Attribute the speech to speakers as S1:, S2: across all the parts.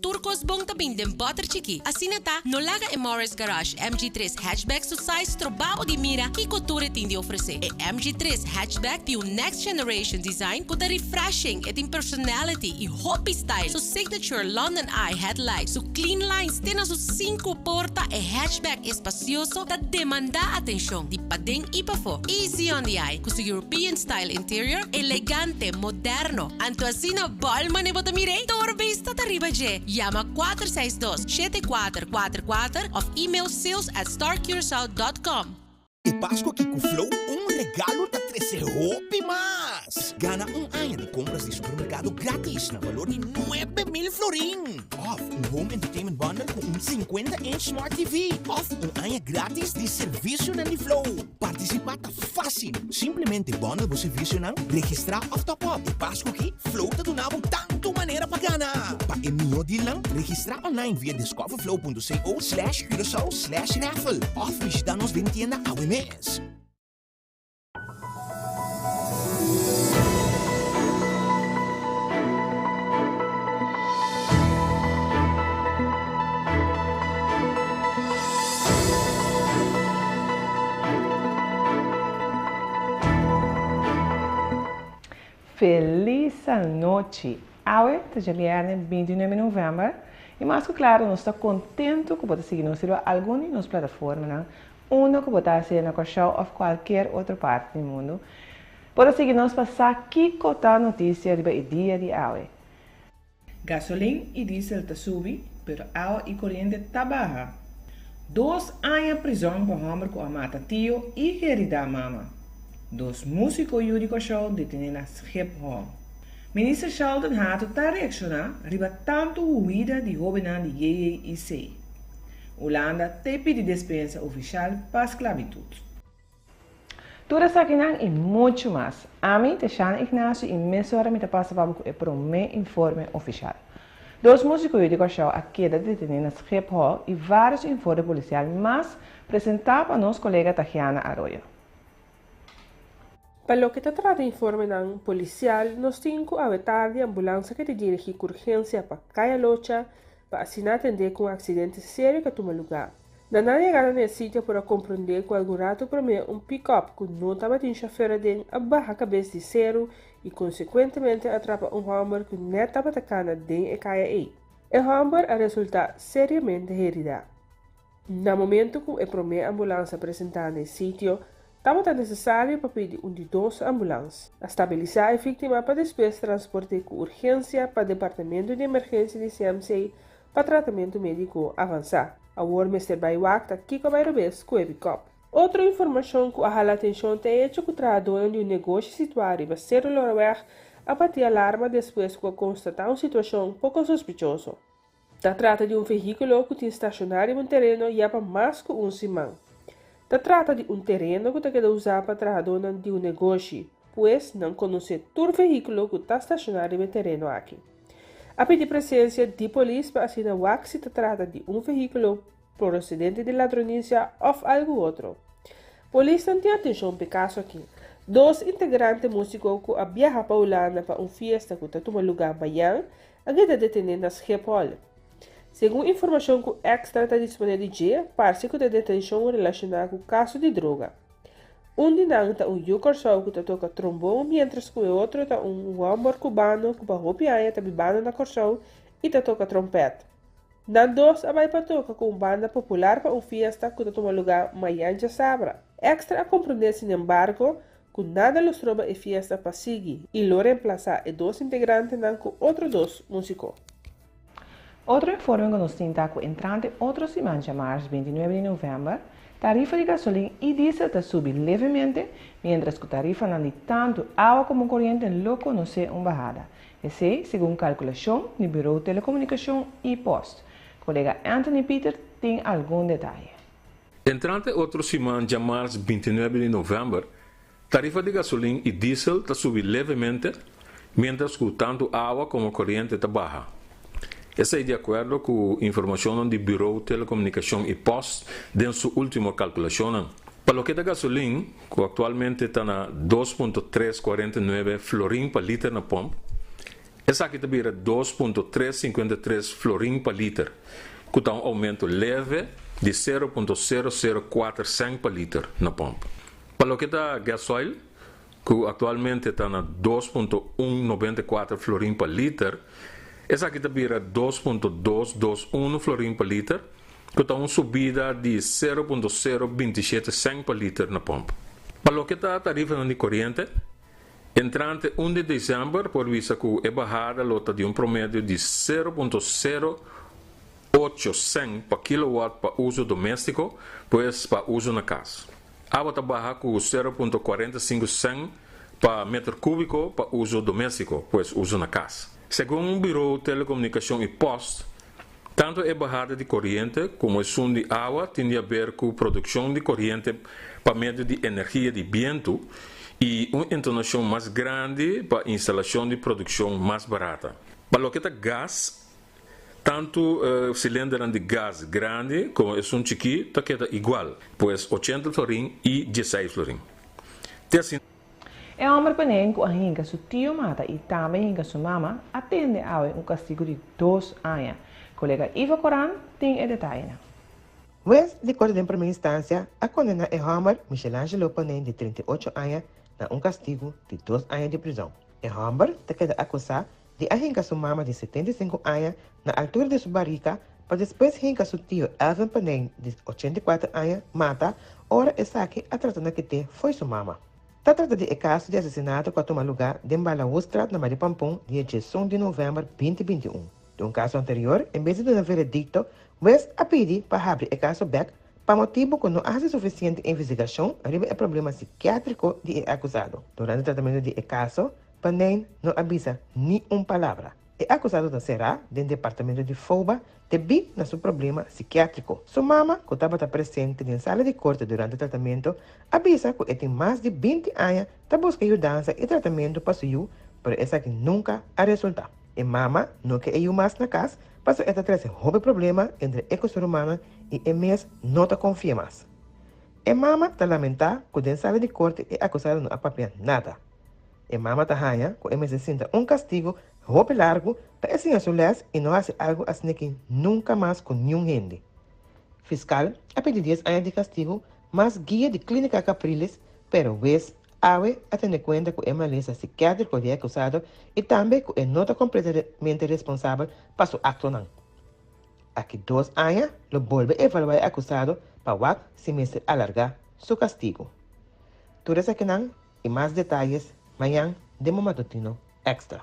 S1: Tur kos bon ta bin den bòter chikí. Asina ta, no laga e Morris Garage MG tres Hatchback su size stroba bo di mira kiko tur e tin di ofresé. E MG tres Hatchback tin un next generation design ku ta refreshing, e tin personality i hopi style. Su signature London Eye headlight, su clean lines te na su sinku porta, e hatchback espasioso ta demandá atenshon di paden i pafó. Easy on the eye ku su European style interior, elegante, moderno. Anto asina bòl mane bo ta mir'é? Tur bista ta riba dje. Yama 462 7444 òf email sales at starcuracao dot com.
S2: E Pasco aki cu Flow un regalo ta trece hopi mas! Gana un aña di compras di supermercado gratis na valor di 9000 florin! Of un home entertainment bundle cu un 50 inch smart TV! Of un aña gratis di servicionan di Flow! Participa ta Fácil! Simplemente bundle bo servicionan, registrá òf top up. E Pasku aki, Flow ta duna bo tantu manera pa gana! Pa e mihó dealnan, registrá online via discoverflow.co slash Curaçao slash raffle òf bishitá nos den tienda awe mes.
S3: Felis anochi! Awe ta djabièrnè 29 di novèmber i mas ku klaru nos ta kontentu ku bo ta sigui nos riba algun di nos plataformanan unda ku bo ta sea na Kòrsou òf kualkier otro parti di mundu. Bo ta sigui nos pa sa kiko ta notisia riba e dia di awe.
S4: Gasolin i diesel ta subi, pero awa i koriente ta baha. Dos aña prizòn pa hòmber ku a mata tio i heridá mama. Dos músiko yu di Kòrsou detené na Schiphol. Minister Sheldon Hato ta reakshoná riba tantu huida di hóbennan di JJIC. Hulanda te pidi despensa ofishal pa sklabitut.
S3: Tur esakinan i muchu mas. Ami ta Shana Ignacio i mesora mi ta pasa pa bo ku e promé informe ofishal. Dos músiko yu di Kòrsou a keda detené na Schiphol i vários informe polisial mas presentá pa nos kolega Tahiana Arroyo.
S5: Pa loke ta trata informenan polisial nos tin ku awe tardi ambulans a keda dirigí ku urgensia pa Kaya Locha pa asina atendé ku un aksidente serio ku a tuma lugá. Na nan yegada na e sitio por a komprondé ku algun ratu promé un pikòp ku no tabatin shofèr aden a baha kabes di seru i konsekuentemente a trapa un hòmber ku nèt tabata kana den e kaya ei. E hòmber a resultá seriamente heridá. Na momentu ku e promé ambulans a presentá na e sitio, tabata nesesario pa pidi un di dos ambulans. A stabilisá e víktima pa despues transport'é ku urgensia pa departamento di emergensia di CMC pa tratamentu médiko avansá. Awor mester bai wak ta kiko a bai robes ku e pikòp. Otro informashon ku a hala atenshon ta e echo ku trahadónan di un negoshi situá riba Cerro Loraweg a bati alarma despues ku a konstatá un situashon poko sospechoso. Ta trata di un vehíkulo ku tin stashoná riba un tereno ya pa mas ku un siman. Ta trata di un tereno ku ta keda usá pa trahadónan di un negoshi, pues nan konosé tur vehíkulo ku ta stashoná riba e tereno aki. A pidi presensia di polis pa asina wak si ta trata di un vehíkulo prosedente di ladronisia òf algu otro. Polisnan tin atenshon p'e kaso aki. Dos integrante músiko ku a biaha pa Hulanda pa un fiesta ku ta tuma lugá mañan a keda detené na Schiphol. Segun informashon ku Extra ta disponé di dje, parse ku ta detenshon relashoná ku kaso di droga. Un di nan ta un yu Kòrsou ku ta toka trombon miéntras ku e otro ta un hòmber kubano ku pa hopi aña ta bibando na Kòrsou i ta toka trompèt. Nan dos a bai pa toka ku un banda popular pa un fiesta ku ta tuma lugá mañan djasabra. Extra a komprondé sinembargo ku nada lo stroba e fiesta pa sigui i lo remplasá e dos integrantenan ku otro dos músiko.
S3: Otro informe ku nos tin ta ku entrante otro siman djamars 29 di novèmber, tarifa di gasolin i diesel ta subi levemente, miéntras ku tarifanan di tantu awa komo koriente lo konosé un bahada. Esei segun kalkulashon di Bureau Telekomunikashon i Post. Kolega Anthony Pieter tin algun detaye.
S6: Entrante otro siman djamars 29 di novèmber, Tarifa di gasolin i diesel ta subi levemente, miéntras ku tantu awa komo koriente ta baha. Esei di akuerdo ku informashonnan di Bureau Telekomunikashon i Post den su último kalkulashonnan. Pa loke ta gasolin, ku aktualmente ta na 2.349 florin pa liter na pòmp, Esaki ta bira 2.353 florin pa liter, ku ta un oumento leve di 0.004 sènt pa liter na pòmp. Pa loke ta gasoil, ku aktualmente ta na 2.194 florin pa liter, esaki ta bira 2.221 florin pa liter, ku ta un subida di 0.027 sènt pa liter na pòmp. Pa loke ta tarifanan di koriente, entrante 1 di desèmber por bisa ku e bahada lo ta di un promedio di 0.08 sènt pa kilowatt pa uso doméstiko, pues pa uso na kas. Awa ta baha ku 0.45 sènt pa meter kúbiko pa uso doméstiko, pues uso na kas. Segun Bureau Telekomunikashon i Post, tantu e bahada di koriente komo esun di awa tin di haber ku produkshon di koriente pa medio di energia di bientu i un entonashon mas grandi pa instalashon di produkshon mas barata. Pa loke ta gas, tantu silindernan di gas grandi komo esun chikí ta keda igual, pues 80 florin i 16 florin. Te asina.
S3: E hòmber Peneen ku a hinka su tio mata i tambe hinka su mama a tende awe un kastigu di 2 aña. Kolega Ivo Coran tin e detayenan.
S7: Hues di Korte den Promé Instansia a kondená e hòmber Michelangelo Peneen di 38 aña na un kastigu di 2 aña di prizòn. E hòmber ta keda akusá di a hinka su mama di 75 aña na altura di su barika pa despues hinka su tio Elvin Peneen di 84 aña mata ora esaki a trata na kit'é fo'i su mama. Ta trata di e kaso di asesinato ku a tuma lugá den Balawoestraat na Marie Pampon dia 11 di novèmber 2021. Den un kaso anterior, en bes di duna veredikto, hues a pidi pa habri e kaso bèk pa motibu ku no a hasi sufisiente investigashon riba e problema sikiátriko di e akusado. Durante tratamentu di e kaso, Peneen no a bisa ni un palabra. E akusado ta será den departamento di FOBA debí na su problema sikiátriko. Su mama, ku tabata presente den sala di korte durante tratamentu, a bisa ku e tin mas di 20 aña ta buska yudansa i tratamentu pa su yu, pero esaki nunka a resultá. E mama no ke e yu mas na kas pasobra e ta trese hopi problema entre e ku su rumannan i e mes no ta konfia mas. E mama ta lamentá ku den sala di korte e akusado no a papia nada. E mama ta haña ku e mester sinta un kastigu hopi largu pa e siña su lès i no hasi algu asin'aki nunka mas ku niun hende. Fiskal a pidi 10 aña di kastigu mas guia di Klínika Capriles, pero hues awe a tene kuenta ku e malesa sikiátriko di e akusado i tambe ku e no ta kompletamente responsabel pa su aktonan. Aki 2 aña lo bolbe evaluá e akusado pa wak si mester alargá su kastigu. Tur esakinan i mas detayes mañan den bo matutino Extra.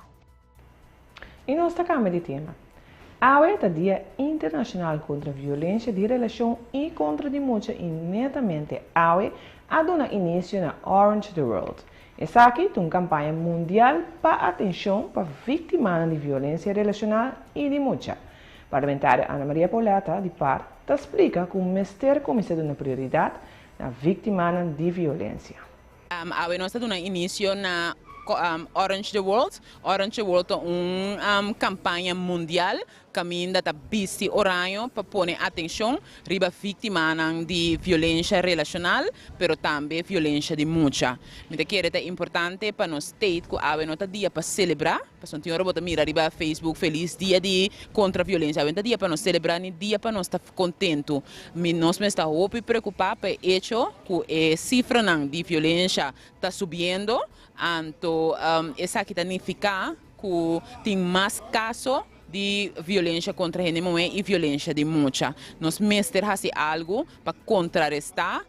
S3: I nos ta kambia di tema. Awe ta Dia Internashonal kontra Violensia di Relashon i kontra di Mucha i netamente awe a duna inisio na Orange the World. Esaki ta un kampaña mundial pa atenshon pa víktimanan di violensia relashonal i di mucha. Parlamentario Ana Maria Pauletta di par ta splika ku mester kuminsá duna prioridat na víktimanan di violensia.
S8: Awe nos ta duna inisio na Orange the World. Orange the World ta un kampaña mundial kaminda ta bisti oraño pa pone atenshon riba víktimanan di violensia relashonal, pero tambe violensia di mucha. Mi ta kere ta importante pa nos state ku awe no ta dia pa selebrá, pasobra tin ora bo ta mira riba Facebook felis dia di kontra violensia, awe no ta dia pa nos selebrá ni dia pa nos ta kontentu. Mi nos mester ta hopi preokupá pa e echo ku e sifranan di violensia ta subiendo, anto esaki ta nifiká ku tin mas kaso di violensia kontra hende muhé i violensia di mucha. Nos mester hasi algu pa kontrarestá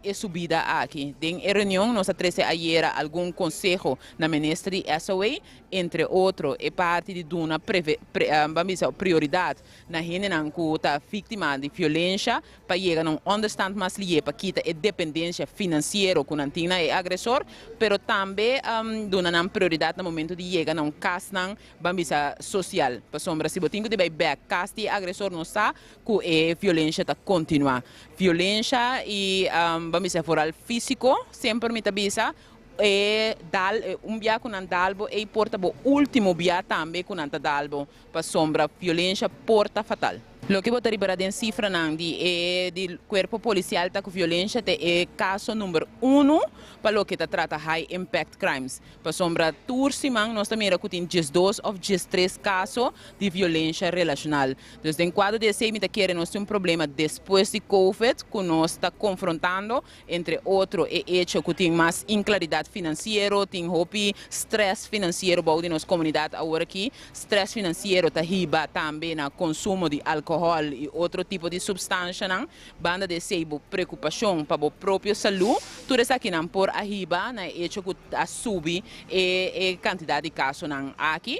S8: e subida aki. Den e reunion nos a trese ayera algun konseho na minister di SOA, entre otro e parti di duna ban bisa prioridat na hendenan ku ta víktima di violensia pa yega na un onderstand mas lié pa kita e dependensia finansiero ku nan tin na e agresor, pero tambe duna nan prioridat na momento di yega na un kasnan ban bisa sosial. Pasobra si bo tin ku di bai bèk kas di e agresor no sa ku e violensia ta kontinuá. Violensia i ban bisa foral físiko semper mi ta bisa e dal un bia ku nan dal bo ei por ta bo último bia tambe ku nan ta dal bo pasobra violensia por ta fatal. Loke bo ta ripara den sifranan di e di Cuerpo Policial ta cu violencia ta e caso number uno pa loke ta trata high impact crimes. Pasobra tur siman nos ta mira cu tin 12 of 13 caso di violencia relacional. Dus den cuadro di esey mi ta kere nos tin un problema despues di Covid cu nos ta confrontando, entre otro e hecho cu tin mas inclaridad financiero, tin hopi stress financiero bou di nos comunidad awor aki. Stress financiero ta hiba tambe na consumo di alcohol y otro tipo di substancianan. Banda di esey bo preocupacion pa bo propio salud, tur esakinan por a hiba na e hecho cu a subi e cantidad di casonan aki.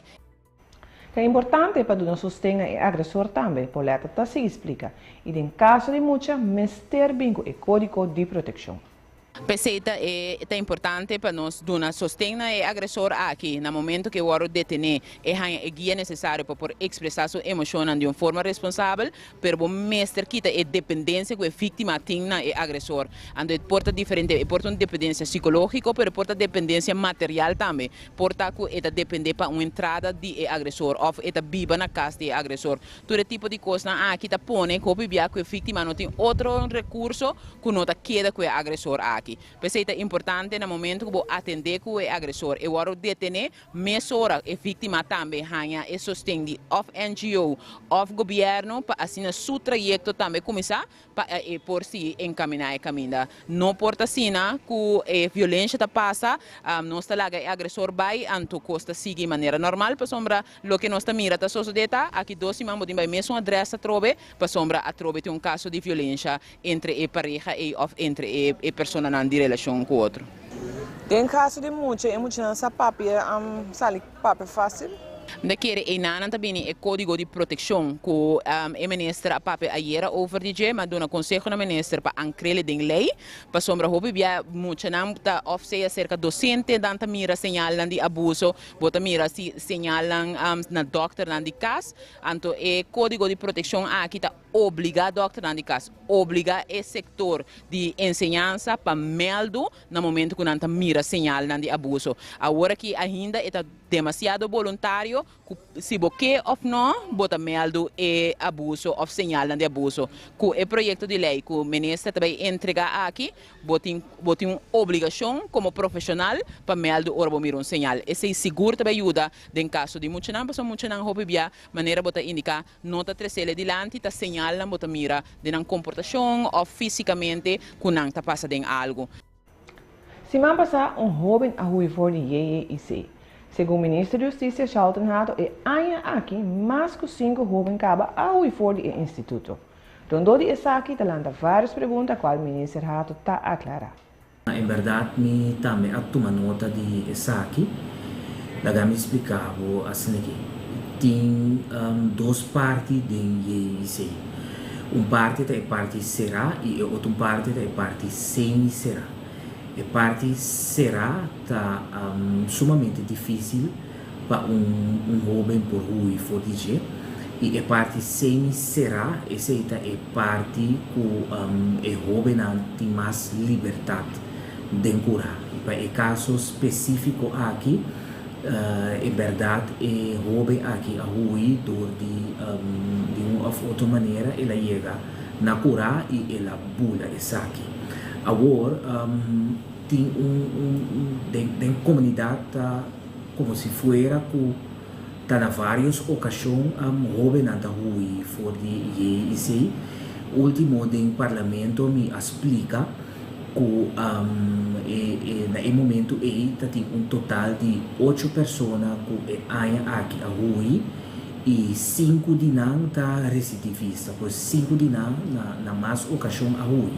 S3: Ta importante pa duna sosten na e agresor tambe, Pauletta ta sigui splica, y den caso di mucha mester bin cu e codigo di proteccion.
S8: P'esei ta e ta importante pa nos duna sosten na e agresor aki na momento ku e wòrdu detené, e haña e guia nesesario pa por ekspresá su emoshonnan di un forma responsabel, pero bo mester kita e dependensia ku e víktima tin na e agresor. Anto e por ta diferente, e por ta un dependensia sikológiko, pero e por ta dependensia material tambe. Por ta ku e ta dependé pa un entrada di e agresor òf e ta biba na kas di e agresor. Tur e tipo di kosnan aki ta pone ku hopi bia ku e víktima no tin otro rekurso ku no ta keda ku e agresor aki. P'esei ta importante na momento ku bo atendé ku e agresor, e wòrdu detené, mesora e víktima tambe haña e sosten di òf NGO òf gobièrnu pa asina su trayekto tambe kuminsá pa e por sigui encaminá e caminda. No por ta asina cu e violencia ta pasa, nos ta laga e agresor bay, anto cos ta sigui manera normal, pasobra loke nos ta mira ta sosode ta, aki dos siman bo tin bay mesun adres atrobe, pasobra atrobe tin un caso di violencia entre e pareha ey of entre e personanan di relacion cu otro.
S4: Den caso di mucha, e muchanan sa papia, sali papia facil.
S8: Mi ta kere einanan ta bini e kódigo di protekshon ku e minister a papia ayera over di dje. Mi a duna konseho na minister pa ankrele den lei, pasobra hopi bia muchanan ta òf sea serka dosentenan ta mira señalnan di abuso, bo ta mira si señalnan na dòkternan di kas. Anto e kódigo di protekshon aki ta obligá dòkternan di kas, obligá e sektor di enseñansa pa mèldu na momento ku nan ta mira señalnan di abuso. Awor aki ainda e ta demasiado boluntario ku si bo ke òf nò bo ta mèldu e abuso òf señalnan di abuso. Ku e proyekto di lei ku minister ta bai entregá aki, bo tin bo tin un obligashon komo profeshonal pa mèldu ora bo mira un señal. Esei sigur ta bai yuda den kaso di muchanan pasobra muchanan hopi bia manera bo ta indiká no ta tres'el dilanti, ta señalnan bo ta mira den nan komportashon òf físikamente ku nan ta pasa den algu.
S3: Siman pasá un hóben a hui for di JJIC. Segun Minister di Hustisia Shalton Hato e aña aki mas ku sinku hóben kaba a hui for di e instituto. Rondó di esaki ta lanta vários pregunta kual Minister Hato ta aklará.
S9: En bèrdat mi tambe a tuma nota di esaki. Laga mi splika bo asin'aki. Tin dos parti den JJIC. Un parti ta e parti será i e otro parti ta e parti semi-será. E parti será ta sumamente difísil pa un un hóben por hui for di dje i e parti semi-será esei ta e parti ku e hóbennan tin mas libertat den kurá. I pa e kaso spesífiko aki En bèrdat e hóben aki a hui dor di di un òf otro manera el a yega na kurá i el a bula esaki. Awor tin un un den den komunidat ta komo si fuera ku ta na vários okashon hóbennan ta hui for di JIC. Último den parlamento mi a splika. Ku e na e momentu ei ta tin un total di ocho persona ku e aña aki a hui i sinku di nan ta residivista, pues sinku di nan na na mas okashon a hui.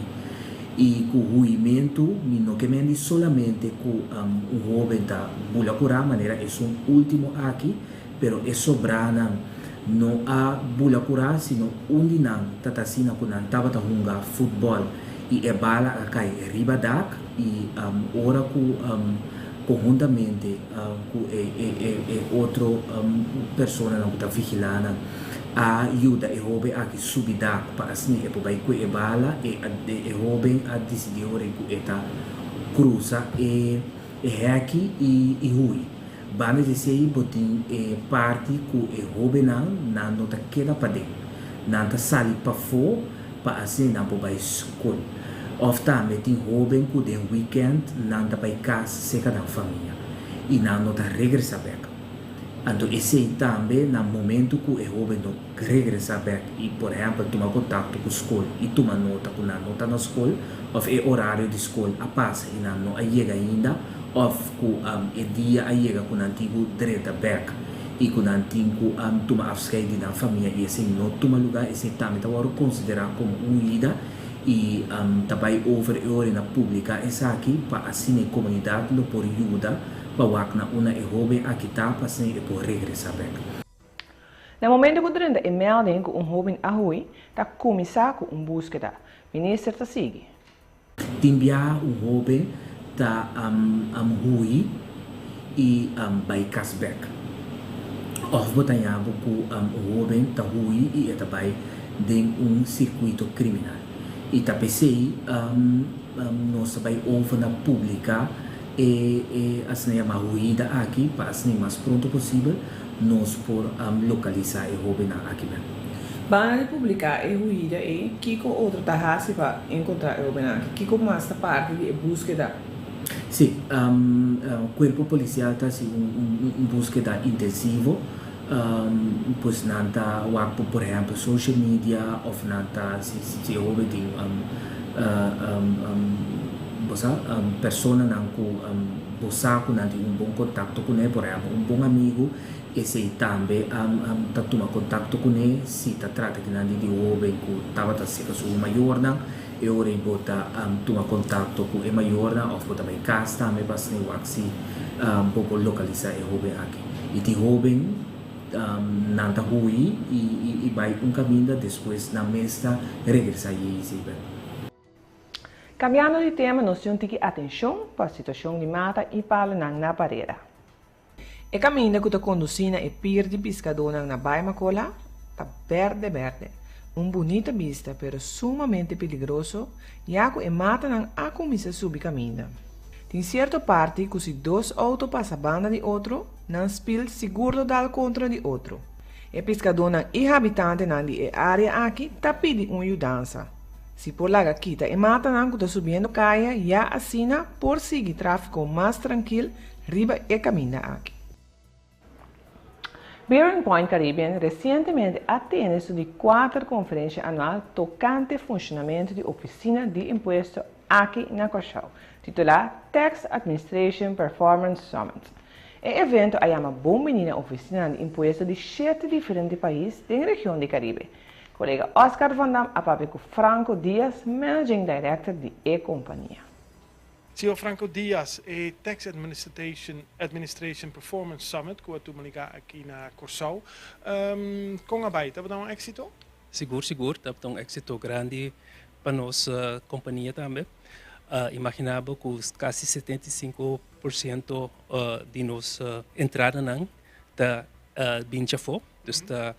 S9: I ku huimentu mi no ke mendi solamente ku un hoben ta bula kurá manera esun último aki, pero e sobranan no a bula kurá sino un di nan ta ta asina ku nan tabata hunga futbòl i e bala a kai riba dak i ora ku konhuntamente ku e e otro personanan ku ta vigilá nan a yuda e hoben aki subi dak pa asina e por bai ku e bala e e hoben a disidí ora ku e ta krusa e hèki i hui. Banda di esei bo tin e parti ku e hóbennan nan no ta keda paden. Nan ta sali pafó pa asina nan por bai skol. Òf tambe tin hóben ku den wikènt nan ta bai kas serka nan famia i nan no ta regresá bèk. Anto esei tambe na momentu ku e hóben no regresá bèk i por ehèmpel tuma kontakto ku skol i tuma nota ku nan no ta na skol òf e orario di skol a pasa i nan no a yega ainda òf ku e dia a yega ku nan tin ku drenta bèk i ku nan tin ku tuma afskeit di nan famia i esei no tuma lugá, esei tambe ta wòrdu konsiderá komo un huida i ta bai over e ora na publiká esaki pa asina e komunidat lo por yuda pa wak na unda e hóben aki ta pa asina e por regresá bèk.
S3: Na momento ku drenta e melding ku un hóben a hui, ta kuminsá ku un búskeda. Minister ta sigui.
S9: Tin biaha un hóben ta hui i bai kas bèk. Òf bo ta haña bo ku un hóben ta hui i e ta bai den un sirkuito kriminal. I ta p'esei nos ta bai over na publiká e e asina yamá huida aki pa asina mas pronto posibel nos por lokalisá e hóbennan aki bèk.
S4: Banda di publiká e huida ei, kiko otro ta hasi pa enkontrá e hóbennan aki? Kiko mas ta parti di e búskeda?
S9: Sí, kuerpo polisial ta hasi un búskeda intensivo. Pues nan ta wak por por ehèmpel social media òf nan ta si si e hoben tin bo sa personanan ku bo sa ku nan tin un bon kontakto kuné por ehèmpel un bon amigu esei tambe ta tuma kontakto kuné si ta trata kinan di di hoben ku tabata serka su mayornan e ora ei bo ta tuma kontakto ku e mayornan òf bo ta bai kas tambe pa asina wak si bo por lokalisá e hoben aki. I tin hóben nan ta hui i bai un kaminda despues nan mes ta regresá JC bèk.
S3: Kambiando di tema nos tin un tiki atenshon pa situashon di mata i palunan na Parera.
S4: E kaminda ku ta kondusí na e pir di piskadónan na Bai Makola ta bèrdè bèrdè, un bunita bista pero sumamente peligroso ya ku e matanan a kuminsá subi kaminda. Tin sierto parti ku si dos outo pasa banda di otro, nan spil sigur lo dal kontra di otro. E piskadónan i habitantenan di e área aki ta pidi un yudansa. Si por laga kita e matanan ku ta subiendo kaya ya asina por sigui tráfiko mas trankil riba e kaminda aki.
S3: Bearing Point Caribbean resientemente a tene su di kuater konferensha anual tokante funshonamentu di ofisina di impuesto aki na Kòrsou, titulá Tax Administration Performance Summit. E evento a yama bon bini na ofisinanan di impuesto di shete diferente pais den region di Karibe. Kolega Oscar van Dam a papia ku Franco Diaz, Managing Director di e kompania.
S10: Señor Franco Diaz, e Tax Administration Administration Performance Summit ku a tuma liga aki na Kòrsou, kon a bai? Tabata un éksito?
S11: Sigur, sigur, tabata un éksito grandi pa nos kompania tambe. Imaginá bo ku kasi 75% di nos entradanan ta bin djafó, dus ta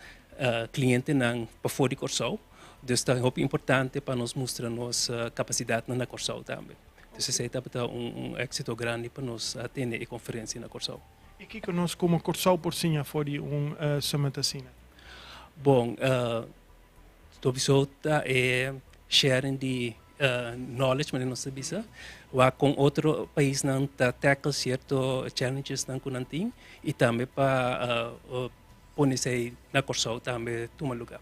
S11: klientenan pafó di Kòrsou. Dus ta hopi importante pa nos mustra nos kapasidatnan na Kòrsou tambe. Dus esei tabata un éksito grandi pa nos a tene e konferensia na Kòrsou.
S10: I kiko nos komo Kòrsou por siña for di un summit asina?
S11: Bon, sowieso ta e sharing di knowledge, manera nos ta bisa, wak kon otro paisnan ta tackle sierto challengesnan ku nan tin i tambe pa pone esei na Kòrsou tambe tuma lugá.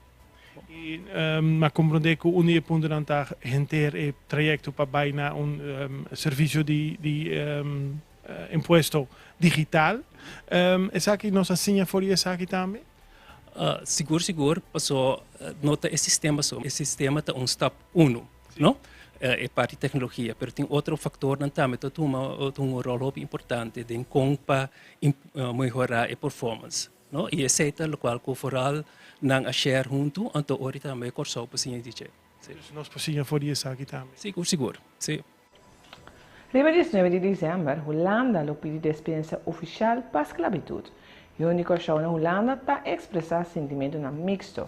S10: I m'a komprondé ku un di e puntonan ta henter e trayekto pa bai na un servisio di di impuesto digital. Esaki nos a siña for di esaki tambe?
S11: Sigur sigur, paso no ta e sistema so, e sistema ta un stap uno, no? E parti teknologia, pero tin otro faktornan tambe ta tuma un ròl hopi importante den kon pa mehorá e performance. No, i esei ta lokual ku foral nan a share huntu, anto ori tambe Kòrsou por siña di dje.
S10: Sí. Dus nos por siña for di esaki tambe.
S11: Sigur, sigur, sí.
S3: Riba 19 di desèmber, Hulanda lo pidi despensa ofishal pa sklabitut. Yu di Kòrsou na Hulanda ta ekspresá sintimentunan miksto.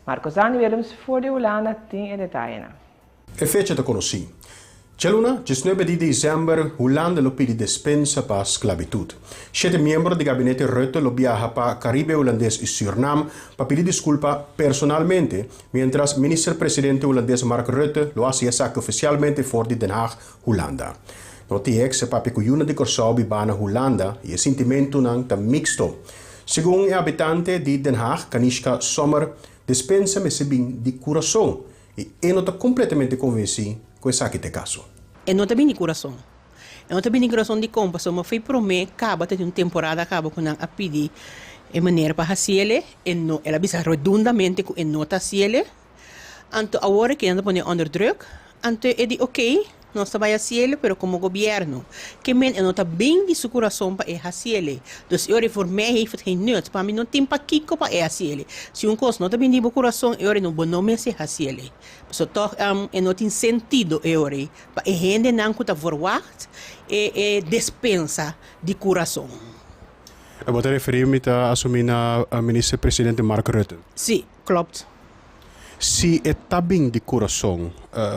S3: Marco Zandi Willems for di Hulanda tin e detayenan.
S12: E fecha ta konosí. Djaluna, 19 di desèmber, Hulanda lo pidi despensa pa sklabitut. Shete miembro di gabinete Rutte lo biaha pa Karibe Hulandes i Sürnam pa pidi diskulpa personalmente, miéntras minister-presidente hulandes Mark Rutte lo hasi esaki ofisialmente for di Den Haag, Hulanda. Notieks a papia ku yunan di Kòrsou bibá na Hulanda i e sintimentunan ta miksto. Segun e habitante di Den Haag, Kanishka Sommer, despensa mester bin di kurason i e no ta kompletamente konvensí ku esaki ta e kaso.
S13: E no ta bin di kurason. E no ta bin di kurason dikon? Pasobra mi promé kaba ta tin un temporada kaba ku nan a pidi e manera pa hasiele, e no, el a bisa redundamente ku e no ta hasiele. Anto awor e kinan ta pone onder druk, anto e di ok, nos ta bai hasiele pero komo gobièrnu. Ke men e no ta bin di su kurason pa e hasiele. Dus e ora voor mij heeft het geen nut, pa mi no tin pakiko pa e hasiele. Si un kos no ta bin di bo kurason e ora bo no mester hasiele. Pasobra tòg e no tin sentido e ora ei pa e hendenan ku ta verwagt e e despensa di kurason.
S12: Bo ta referí mi ta asumí na Minister Presidente Mark Rutte?
S13: Sí, klopt.
S12: Si e ta bin di kurason,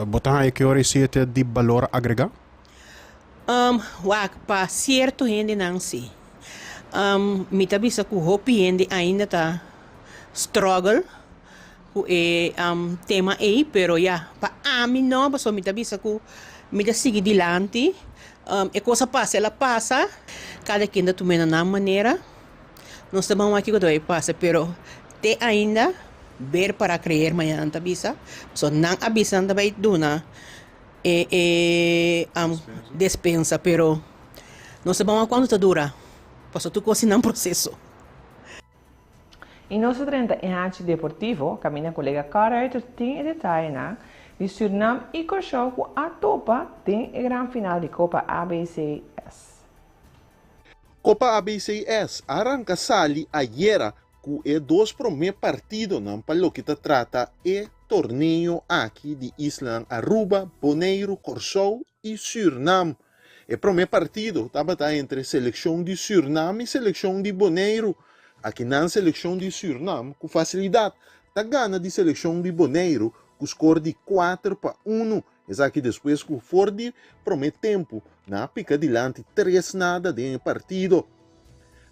S12: bo ta haña ki ora esei ta di balor agregá?
S13: Wak, pa sierto hendenan sí. Mi ta bisa ku hopi hende ainda ta struggle ku e tema ei, pero ya, pa ami no, pasobra mi ta bisa ku mi ta sigui dilanti. E kos a pasa, el a pasa. Kada ken ta tum'é na nan manera. Nos ta ban wak kiko ta bai pasa, pero te ainda ver para creer mañana nan ta bisa. Pasobra nan a bisa nan ta bai duna e e despensa, pero nos ta ban wak cuanto ta dura, pasobra tur cos tin nan proceso.
S3: I nos ta drenta e hachi deportivo kaminda kolega Carl Ruiter tin e detayenan di Surnam i Kòrsou ku a topa den e gran final di Kopa ABCS.
S14: Kopa ABCS a ranka sali ayera ku e dos promé partidonan pa loke ta trata e torneo aki di islanan Aruba, Boneiru, Kòrsou i Sürnam. E promé partido tabata entre selekshon di Sürnam i selekshon di Boneiru. Akinan selekshon di Sürnam ku fasilidat ta gana di selekshon di Boneiru ku skor di 4-1. Esaki despues ku for di promé tempu nan a pika dilanti tres nada den e partido.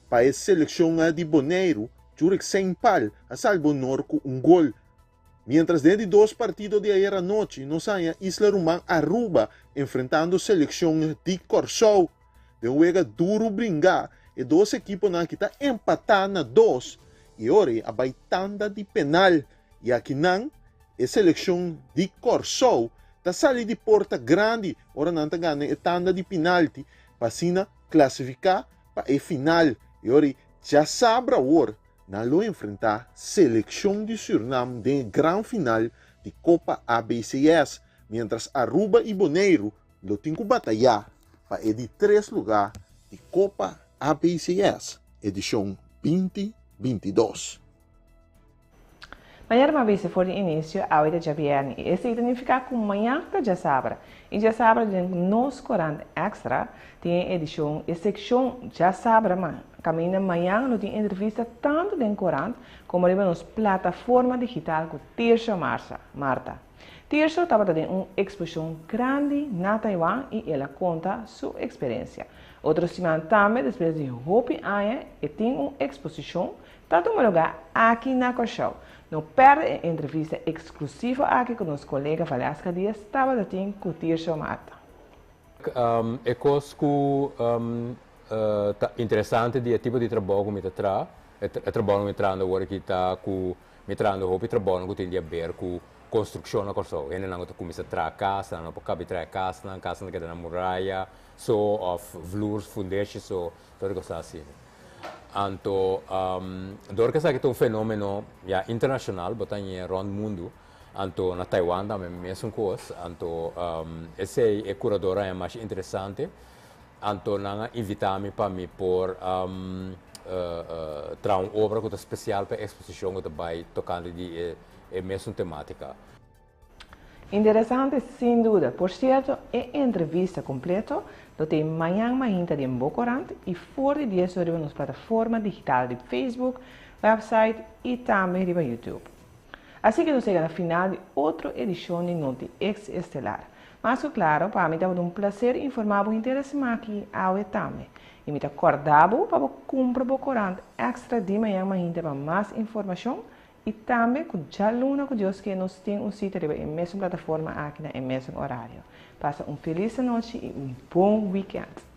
S14: Pa e selekshon di Boneiru, Jurek Seinpal a salba honor ku un gol. Miéntras den di dos partido di ayer anochi nos haña Isla Ruman Aruba enfrentando selekshon di Kòrsou. Den un wega duru bringá e dos ekiponan aki ta empatá na dos i ora a bai tanda di penal i akinan E selekshon di Kòrsou ta sali di porta grandi ora nan ta gana e tanda di pinalti pa asina klasifiká pa e final. E ora ei djasabra awor nan lo enfrentá selekshon di Sürnam den e gran final di Kopa ABCS, miéntras Aruba i Boneiru lo tin ku batayá pa e di tres lugá di Kopa ABCS edishon 2022.
S3: Mañana m'a bisa for di inicio, awe ta djabièrnè i esei ta nifiká ku mañan ta djasabra. I djasabra den nos korant Extra tin e edishon, e sekshon Djasabra ma kaminda mañan lo tin entrevista tantu den korant komo riba nos plataforma digital ku Tirso Marsa, Marta. Tirso tabata den un eksposishon grandi na Taiwan i el a konta su eksperensia. Otro siman tambe despues di hopi aña e tin un eksposishon Ta tuma lugá aki na Kòrsou. No pèrdè e entrevista eksklusivo aki ku nos kolega Valeska Diaz tabata tin ku Tirso Marta.
S15: E kos ku ta interesante di e tipo di trabou ku mi ta traha, e trabounan ku mi trahando awor aki ta ku mi trahando hopi trabounan ku tin di haber ku konstrukshon na Kòrsou. Hendenan ku ta kuminsá traha kas, nan no por kabi traha e kasnan, kasnan ta keda na muraya so òf vloer, fundeshi so, tur e kosnan asina. Anto dor ku esaki ta un fenomeno ya internashonal, bo ta hañ'é rònt mundu, anto na Taiwan tambe mesun kos, anto esei e kurador a haña masha interesante, anto nan a invitá mi pa mi por traha un obra ku ta spesial pa e eksposishon ku ta bai tokante di e mesun temátika.
S3: Interesante sin duda. Por cierto, e entrevista completo lo t'ey mañan mainta den bo corant y for di dies or riba nos plataforma digital di Facebook, website y tambe riba YouTube. Así que nos yega na final di otro edicion di Noti Ex Estelar. Mas ku klaro, pa mi tabata un plaser informá bo henter e siman aki awe tambe. I mi ta kòrda bo pa bo kumpra bo korant Extra di mañan mainta pa mas informashon i tambe ku djaluna ku Dios ke nos tin un sita riba e mesun plataforma aki na e mesun orario. Pasa un felis anochi i un bon wikènt!